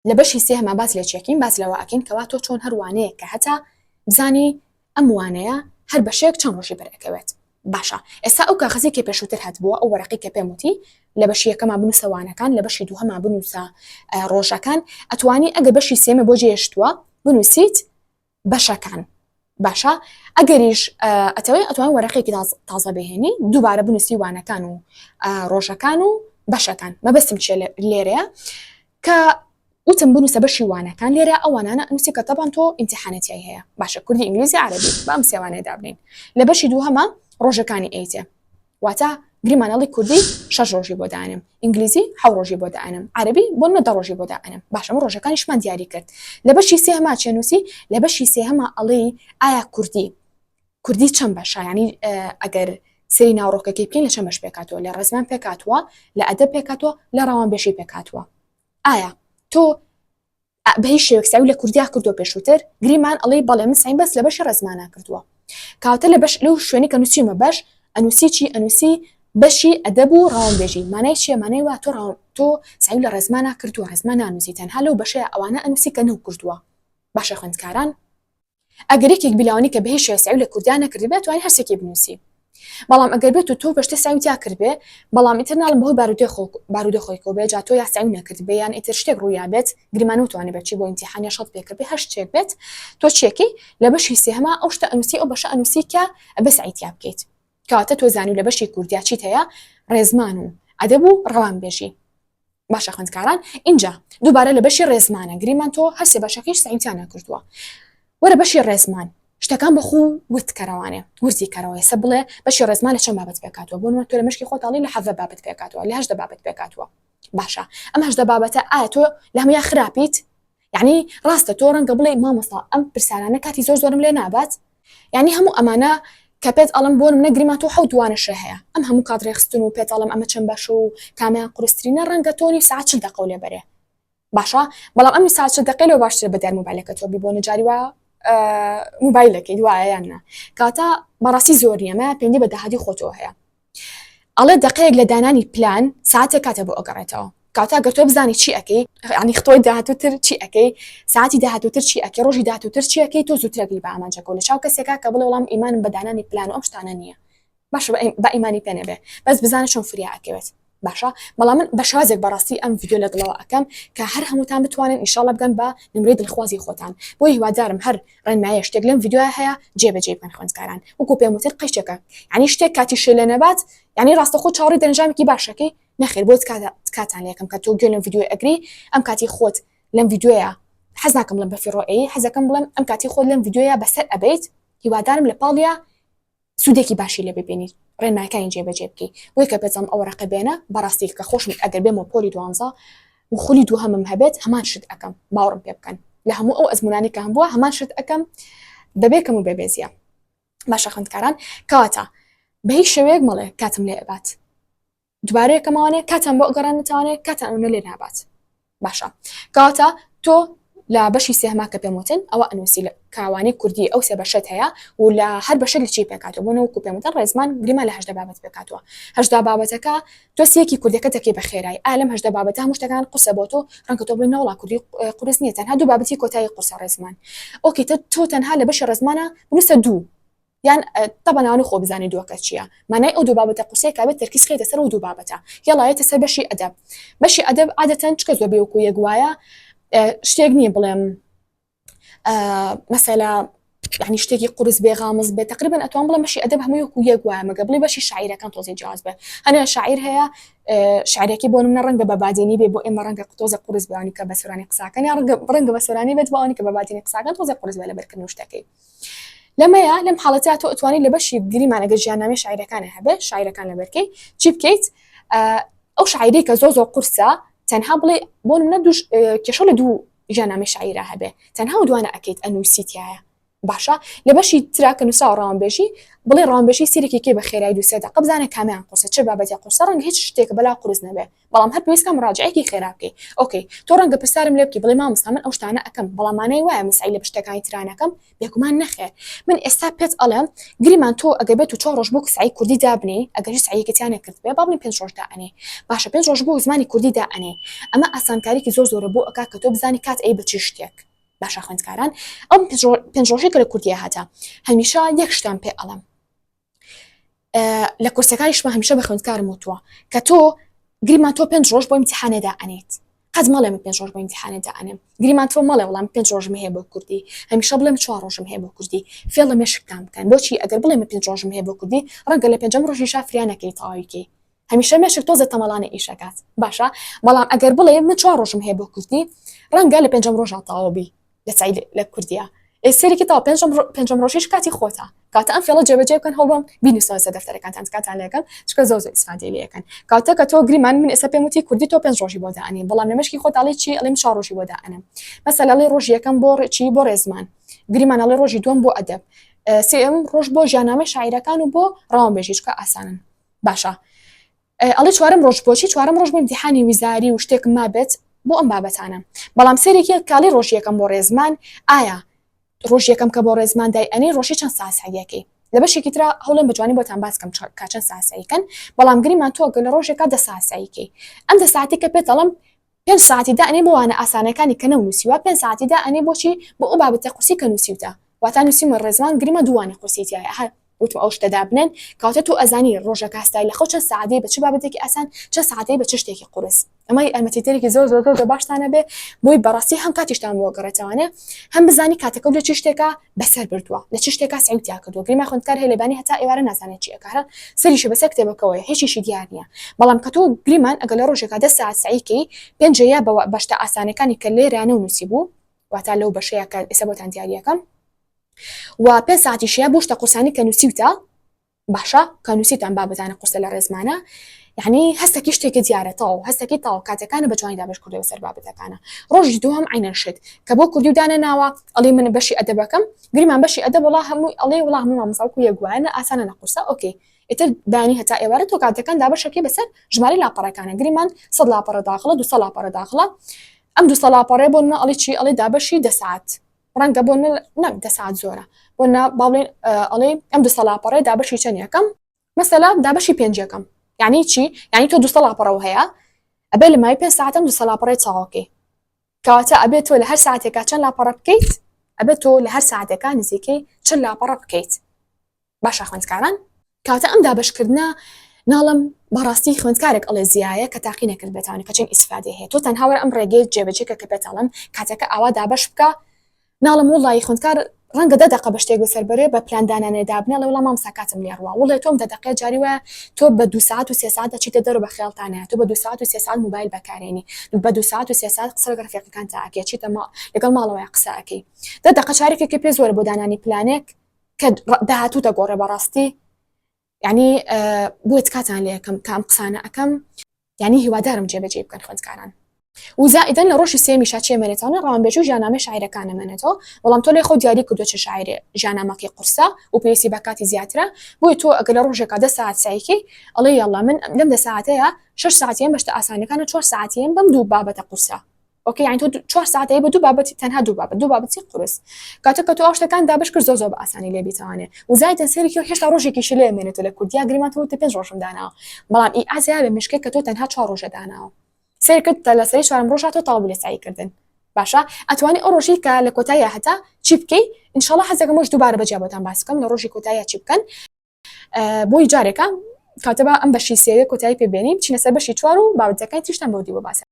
لە بەشی سێهەما باس لە چیەکەین باس لەوە ئەکەین کەوا تۆ چۆن هەر وانەیەک کە هەتە بزانی ئەم وانەیە هەر بەشێک چەند ڕۆژی بەر ئەکەوێت باشە ئێستا ئەو کاخەزەی کە پێشووتر هەتبووە ئەو وەرەقەی کە پێم وتی لە بەشی یەکەما بنووسە وانەکان لە بەشی دووهەما بنووسە ڕۆژەکان ئەتوانی ئەگەر بەشی سێمە بۆ جێشتووە بنووسیت بەشەکان باشە ئەگەریش ئەتەوێ ئەتوان وەرەقێکی تازە بهێنی دووبارە بنووسی وانەکان و ڕۆژەکان و بەشەکان مەبەستم چیە لێرەیە کە وتم بنووسە بەشی وانەکان لێرە ئەوانانە ئەنووسی کە تەبان تۆ ئیمتیحانەتیای هەیە باشە کوردی ئینگلیزی عەرەبی بام سێوانەیە دابنین لە بەشی دووهەمە ڕۆژەکانی ئەیتێ واتە گریمانەڵی کوردی شەش ڕۆژی بۆ دانێم ئینگلیزی حەو ڕۆژی بۆ دانێم عەرەبی بۆ نە دە ڕۆژی بۆ دانێم باشە من ڕۆژەکانیشمان دیاری کرد لە بەشی سێهەما چێ نووسی لە بەشی سێهەما ئەڵێی ئایا کوردی کوردی چەند بەشە یعنی ئەگەر سری ناوڕۆکەکەی بکەین لە چەند بەش پێکاتوە لە ڕێزمان پێکاتوە لە ئەدەب پێکاتوە لە ڕەوانبێژی پێکاتوە ئایا تۆ بە هیچ شێوەیەک سەعی لە کوردیا کردووە پێشووتر گریمان ئەڵێی بەڵێ من سەعیم بەس لە بەشی ڕێزمانا کردووە کەواتە لە بەش لەو شوێنی کە نووسیومە بەش ئەنووسی چی ئەنووسی بەشی ئەدەب و ڕەوانبێژی مانای چییە مانای وا تۆ ڕاو تۆ سەعی لە ڕێزمانا کردووە ڕێزمان نانووسی تەنها لەو بەشەیە ئەوانە ئەنووسی کە نەو کردووە باشە خوێندکاران ئەگەر یەکێک بیلاوانی کە بەهیچ شێوەیەک سەعی لە کوردیا نەکردبێ توانی هەر شتێکی بنووسی بەڵام ئەگەر بێت و تۆ بەشتە سەعی تیا کردبێ بەڵام ئیتر ناڵم بەهۆی بارودۆخێکەوە بێ جا تۆ یا سەعی نەکردبێ یان ئیتر شتێک ڕوویا بێت گریمانە توانی بێت چی بۆ ئیمتیحان یا شەت پێکرد بێ هەر شتێک بێت تۆ چیەکەی لە بەشی سێهەما ئەو شتە ئەنووسی ئەو بەشە ئەنووسی کە ئەبێ سەعی تیا بکەیت کەواتە تۆ زانی لە بەشی کوردیا چیت هەیە ڕێزمان و ئەدەب و ڕەوانبێژی باشە خوێندکاران ئینجا دووبارە لە بەشی ڕێزمانە گریمان تۆ هەر سێ بەشەکەیش سەعیتیان نەکردووە وەرە بەشی ڕێزمان شتەکان بە خۆ ورد کەرەوانێ وردی کەرەوە ئێستا بڵێ بەشی ڕێزمان لە چەند بابەت پێکاتوە بۆ نمونە تۆ لە مشکی خۆتاڵی لە حەڤە بابەت پێکاتوە لە 18 بابەت پێکاتوە باشە ئەم 18 بابەتە ئایا تۆ لە هەموویان خراپیت یعنی ڕاستە تۆ ڕەنگە بڵێ مامۆستا ئەم پرسیارانە کاتی زۆر زۆرم لێ نابات یعنی هەموو ئەمانە کە پێت ئەڵم بۆ نمونە گریمان تۆ حەوت وانەشە هەیە ئەم هەموو کات ڕێخستن و پێت ئەڵم ئەمە چەند باشە و کامیان قورسترینە ڕەنگە تۆ نیو ساعت 40 دەقەو لێ بەرێ باشە بەڵام ئەم نیو ساعت 40 دەقەی لەوە باشترە بە دیار مۆبایلەکە تۆ بی بۆ نەجاری وا مۆبایلەکەی وایە یان نا کاتە بەڕاستی زۆر نییە مە پێندی بە داهاتی خۆتەوە هەیە ئەڵێ دەقەیەک لە دانانی پلان ساعتێک کاتە بۆ ئەگەڕێتەوە. کەواتە گەر تۆ بزانی چی ئەکەی، یانی ختۆی داهاتووتر چی ئەکەی، ساعتی داهاتووتر چی ئەکەی، ڕۆژی داهاتووتر چی ئەکەی، تۆ زووتر ئەگەی بە ئامانجەکەوە لە چاو کەسێکا کە بڵێ وەڵام ئیمانم بە دانانی پلان و ئەم شتانە نییە. باشە با ئیمانی پێ نەبێ بەس بزانە چۆن فریا ئەکەوێت. باشە بەڵام من بە شێوازێک بەڕاستی ئەم ڤیدیۆ لە دڵەوە ئەکەم کە هەر هەمووتان بتوانن ئیشاڵڵا بگەن بە نمرەی دڵخوازی خۆتان بۆیە هیوادارم هەر ڕێنمایە شتێک لەم ڤیدیۆیە هەیە جێبەجێی بکەن خوێندکاران وەکو پێم وتن قەیچێکە یعنی شتێک کاتی شێ لێ نەبات یعنی ڕاستەخۆ چاوەڕێی دەرەنجامێکی باشەکەی نەخێر بۆ تکاتان لێکەم کە تۆ گوێ لەم ڤیدیۆی ئەگری ئەم کاتی خۆت لەم ڤیدیۆیە حەز ناکەم بڵێم بەفیڕۆ ئەی حەزەکەم بڵێم ئەم کاتی خۆت لەم ڤیدیۆیە بەسەر ئەبەیت هیوادارم لە پاڵیا سوودێکی باشی لێ ببینیت ڕێنمایەکانی جێبەجێ بکەی بۆیە کە پێتم ئەو ڕەقە بێنە بەڕاستی کە خۆشم ئەگەر بێمەوە پۆلی دوانزە و خولی دووهەمم هەبێت هەمان شت ئەکەم باوەڕم پێ بکەن لە هەموو ئەو ئەزمونانی کە هەمبووە هەمان شت ئەکەم بەبێ کەم و بێبێزیە باشە خوێندکاران کەواتە بە هیچ شێوەیەک مەڵێ کاتم لێ ئەبات دوبارە یەکەمەوانێ کاتان بۆ گەڕانتوانێ کاتان ئەو لێ نابات باشە کەواتە تۆ لە بەشی سێهما کە پێم وتن ئەوە ئەنووسی لە کاوانی کوردی ئەو سێ بەشەت هەیە و لە هەر بەشێک لە چی پێکاتەوە بۆ نەوەکو پێم وتن ڕێزمان گریمان لە 18 بابەت پێکاتوە 18 بابەتەکە تۆ سیەکی کوردەکە دەکەی بە خێرای ئا لەم 18 بابەتە هەموو شتەکان قورسە بۆ تۆ ڕەنگە تۆ بڵێ نەوەڵا کوردی قورس نییە تەنها دوو بابەتی کۆتایی قورسە ڕێزمان okay تۆ تەنها لە بەشی ڕێزمانە بنووسە دوو یان تەبعەن ئەوانە خۆ بزانی دووەکە چییە مانای ئەو دوو بابەتە قورسەیە کە ئەبێت تەرکیز خەیتە سەر ئەو دوو بابەتە یەڵا یەتە سەر بەشی ئەدەب بەشی ئەدەب عادەتەن چکە زۆربەی وەکو یەک وایە شتێک نییە بڵێم مەسەلا یعنی شتێکی قورس بێ غامز بێ تقریبا ئەتوان بڵێم بەشی ئەدەب هەمووی وەکو یەک وایە مەگە بڵێ بەشی شاعیرەکان تۆزێ جیاواز بێ هەنێ شاعیر هەیە شعرێکی بۆ منە ڕەنگە بە بادینی بێ بۆ ئێمە ڕەنگە تۆزە قورس بێوانی کە بە سۆرانی قساکەن یا ڕەنگە ڕەنگە بە سۆرانی بێت بۆ ئەوانی کە بە بادینی قساکەن تۆزێ قورس بێ لەبەرکردن و شتەکەی لەمەیە لەم حاڵەتە تۆ ئەتوانی لە بەشی گریمان ئەگەر ژیاننامەی شاعیرەکانە هەبێ شاعیرەکان لەبەرکەی چی بکەیت ئەو شاعیری کە زۆر زۆر قورسە تەنها بڵێ بۆ منە دوو کێشە لە دوو ژیاننامەی شاعیرە هەبێ تەنها و دوانە ئەکەیت ئەنووسی تایە. باشە لە بەشی ترا کە نووسراوە ڕەوانبێژی بڵێ ڕەوانبێژی سیرێکی کەی بە خێرای دوو سێ دەقە بزانە کامیان قورسە چ بابەتێ قورسە ڕەنگە هیچ شتێکە بەلا قورس نەبێ بەڵام هەر پێویستکە مڕاجعەیەکی خێرا بکەی okay تۆ ڕەنگە پرسیارم لێ بکەی بڵێ مامۆستا من ئەو شتانە ئەکەم بەڵام مانای وایە من سەعی لە شتەکانی ترا نەکەم بێگومان نەخێر من ئێستا پێت ئەڵێم گریمان تۆ ئەگەر بێت و چوار ڕۆژ بۆ سەعی کوردی دابنێی ئەگەر هیچ سەعیەکی تیا نەکردبێ با بڵێین پێنج ڕۆژ دائەنێی باشە پێنج ڕۆژ بۆ زمانی کوردی دائەنێی ئەمە ئاسانکاریکی زۆر زۆرە بۆ ئەکا کە تۆ بزانی کات ئەی بە چ شتێک باشە خوێندکاران ئەم پێنج ڕۆژەی کە لە کوردیە هاتە هەمیشە یەک شتان پێ ئەڵێم لە کورسەکانیشمە هەمیشە بە خوێندکارم وتووە کە تۆ گریمان تۆ پێنج ڕۆژ بۆ ئیمتیحانێدا ئەنێیت قەت مەڵێ من پێنج ڕۆژ بۆ ئیمتیحانێدا ئەنێم گریمان تۆ مەڵێ وەڵام پێنج ڕۆژم هەیە بۆ کوردی هەمیشە بڵێم چوار ڕۆژم هەیە بۆ کوردی فێڵ لە مێشکتان بکەن بۆچی ئەگەر بڵێ من پێنج ڕۆژم هەیە بۆ کوردی ڕەنگە لە پێنجەم ڕۆژیشا فریا نەکەی تەواوی کەی هەمیشە مێشک تۆزێ تەمەڵانە ئیشەکات باشە بەڵام ئەگەر بڵێ من چوار ڕۆژم هەیە بۆ کوردی ڕەنگە لە پێنجەم ڕۆژا تەواو بی لە سەعی لە کوردیە ئێ سەیرێکی تەواو پێنجەم پێنجەم ڕۆژیش کاتی خۆتە کاتە ئەم فێڵە جێبەجێ بکەن هەوڵبەم بینوسنەوە سەر دەفتەرەکانتان تکاتان لێکەم چونکە زۆر زۆر ئیسفادەی لێ ئەکەن کاتە کە تۆ گریمان من ئێستا پێم وتی کوردی تۆ پێنج ڕۆژی بۆ دائەنێی بەڵام لە مێشکی خۆت ئەڵێی چی ئەڵێم چوار ڕۆژی بۆ دائەنێم مەسەلەن ئەڵێی ڕۆژی یەکەم بۆ چی بۆ ڕێزمان گریمان ئەڵێ ڕۆژی دووەم بۆ ئەدەب سێیەم ڕۆژ بۆ ژیاننامەی شاعیرەکان و بۆ ڕەوانبێژی چونکە ئاسانن باشە ئەڵێ چوارەم ڕۆژ بۆچی چوارەم ڕۆژ بۆ ئیمتیحانی ویزاری و شتێکم مابێت بۆ ئەم بابەتانە بەڵام سەیرێکی کاڵی ڕۆژ یەکەم بۆ ڕێزمان ئایا ڕۆژ یەکەم کە بۆ ڕێزمان دای ئەنێی ڕۆژی چەند ساعت سەعیەکەی لە بەشێکی ترا هەوڵێن بە جوانی بۆتان باس کەم کە چەند ساعت سەعیکەن بەڵام گریمان تۆ گەر لە ڕۆژێکا دە ساعت سەعیکەی ئەم دە ساعتی کە پێت ئەڵێم پێنج ساعتی دائەنێ بۆ وانە ئاسانەکانی کە نەونوسیوە پێنج ساعتی دائەنێ بۆچی بۆ ئەو بابەتە قورسی کە نوسیوتە واتا نوسیومە ڕێزمان گریمە دوو وانەی قورسی تیایە هەر وتم ئەو شتە دابنێن کەواتە تۆ ئەزانی ڕۆژەکە هەستای لە خەو چەند ساعت دێی بە چ بابەتێکی ئاسان چەند ساعت دێی بە چ شتێکی قورس ئەمە یارمەتیدەرێکی زۆر زۆر زۆر باشتانە بێ بۆی بەڕاستی هەم کاتیشتان بۆ گەڕێتەوانێ هەم بزانی کاتەکە لە چ شتێکا بەسەر بردووە لە چ شتێکا سەعی تیا کردووە گریمان خوێندکار هەیە لە بانی هەتا ئێوارە نازانێت چی ئەکا هەر سەریشی بەسەر کتێبەکەوەیە هیچیشی دیار نییە بەڵام کە تۆ گریمان ئەگەر لە ڕۆژێکا دە سەعات سەعی کەی پێنج یا بە بە شتە ئاسانەکانی کە لێرە نەونووسیبوو واتا لەو بەشەیە کە ئێستا بۆتان دیاریەکەم و پێنج ساعتیشیە بۆ شتە قورسانی کە نووسیوتە باشە کە نووسیتان بابەتانە قورسە لە ڕێزمانە یعنی هەستەکی شتێکی دیارە تەواو هەستەکی تەواو کاتەکانە بە جوانی دابەش کردووە بەسەر بابەتەکانە ڕۆژی دووهەم عەینەن شت کە بۆ کوردی و دانە ناوە ئەڵێ من بەشی ئەدەبەکەم گریمان بەشی ئەدەب وڵا هەمووی ئەڵێ وڵا هەموو مامۆستا وەکو یەک وایە نە ئاسانە نە قورسە okay ئیتر بەیانی هەتا ئێوارە تۆ کاتەکان دابەشەکەی بەسەر ژمارەی لاپەڕەکانە گریمان 100 لاپەڕە داخڵە 200 لاپەڕە داخڵە ئەم 200 لاپەڕەیە بۆ نمونە ئەڵێ چی ئەڵێ دابەشی دە سەعات ڕەنگە بۆ نەک دە سەعات زۆرە بۆ نا با بڵێین ئەڵێ ئەم 200 لاپەڕەیە دابەشی چەند یەکەم مەسەلا دابەشی پێنج یەکەم یعنی چی یعنی تۆ 200 لاپەڕەوە هەیە ئەبێ لە ماوەی پێنج سەعاتەم 200 لاپەڕەی تەواوکەی کەواتە ئەبێت تۆ لە هەر ساعتێکا چەند لاپەڕە بکەیت ئەبێت تۆ لە هەر ساعتێکا نزیکەی چل لاپەڕە بکەیت باشە خوێندکاران کەواتە ئەم دابەشکردنە ناڵم بەڕاستی خوێندکارێک ئەڵێ زیایە کە تاقی نەکردبێتانی کە چەند ئیسفادەی هەیە تۆ تەنها وەرە ئەم ڕێگەیە جێبەجێ کە کە پێت ئەڵێم کاتەکە ئاوا دابەش بکە ناڵم وڵی خوێندکار ڕەنگە دە دەقە بە شتێک بەسەر بەرێ بە پلان دانانێ دابنێ ئەڵێ وەڵا مامۆستا کاتم لێ ڕوا وڵێ تۆم دە دەقەیە جاری وایە تۆ بە دوو سەعات و سێ سەعات دەچیتە دەرەوە بە خەیاڵتا نایە تۆ بە دوو سەعات و سێ سەعات موبایل بەکارێنی بە دوو سەعات و سێ سەعات قسە لەگەڵ ڕەفیقەکانتا ئەکەی ئەچیتە ماڵ لەگەڵ ماڵەوەیا قسە ئەکەی دە دەقە چارەکێکی پێ زۆرە بۆ دانانی پلانێک کە داهاتوو دەگۆڕێ بەڕاستی یعنی بۆیە تکاتان لێ ئەکەم کە ئەم قسانە ئەکەم یعنی هیوادارم جێبەجێی بکەن خوێندکاران و زائیدەن لە ڕۆژی سێمیشا چێ مێنێتەوە نە ڕەوانبێژی و ژیاننامەی شاعیرەکان نەمێنێتەوە بەڵام تۆ لای خۆت دیاری کردووە چ شاعیرێ ژیاننامەکەی قورسە و پێویستی بە کاتی زیاترە بۆیە تۆ ئەگەر لە ڕۆژێکا دە سەعات سەعیکەی ئەڵێ یاڵڵا من لەم دە سەعاتەیە شەش سەعاتیان بە شتە ئاسانەکانە چوار سەعاتیان بەم دوو بابەتە قورسە okay یانی تۆ چوار ساعتەیە بە دوو بابەتی تەنها دوو بابەت دوو بابەتی قورس کاتێک کە تۆ ئەو شتەکان دابش کرد زۆر زۆر بە ئاسانی لێ بیتوانێ و زایدن سەیرێکی هێشتا ڕۆژێکیشی لێ مێنێتەوە لە کوردیا گریمان تۆ وتت پێنج ڕۆژم داناوە بەڵام ئی ئازیا بێ مشکێک کە تۆ تەنها چوار ڕۆژە داناوە سەیر کرد تا لە سەری چوارەم ڕۆژا تۆ تەواو بوو لە سەعی کردن باشە ئەتوانی ئەو ڕۆژی کە لە کۆتاییا هەتا چی بکەی ئینشاڵڵا حەزەکەم ڕۆژ دووبارە بەجیا بۆتان باس بکەم لە ڕۆژی کۆتاییا چی بکەن بۆی جارێکە کاتەبا ئەم بەشی سێ کۆتایی پێ بێنین بچینە سەر بەشی چوار و بابەتەکانی تریشتان بۆ دی بۆ باس.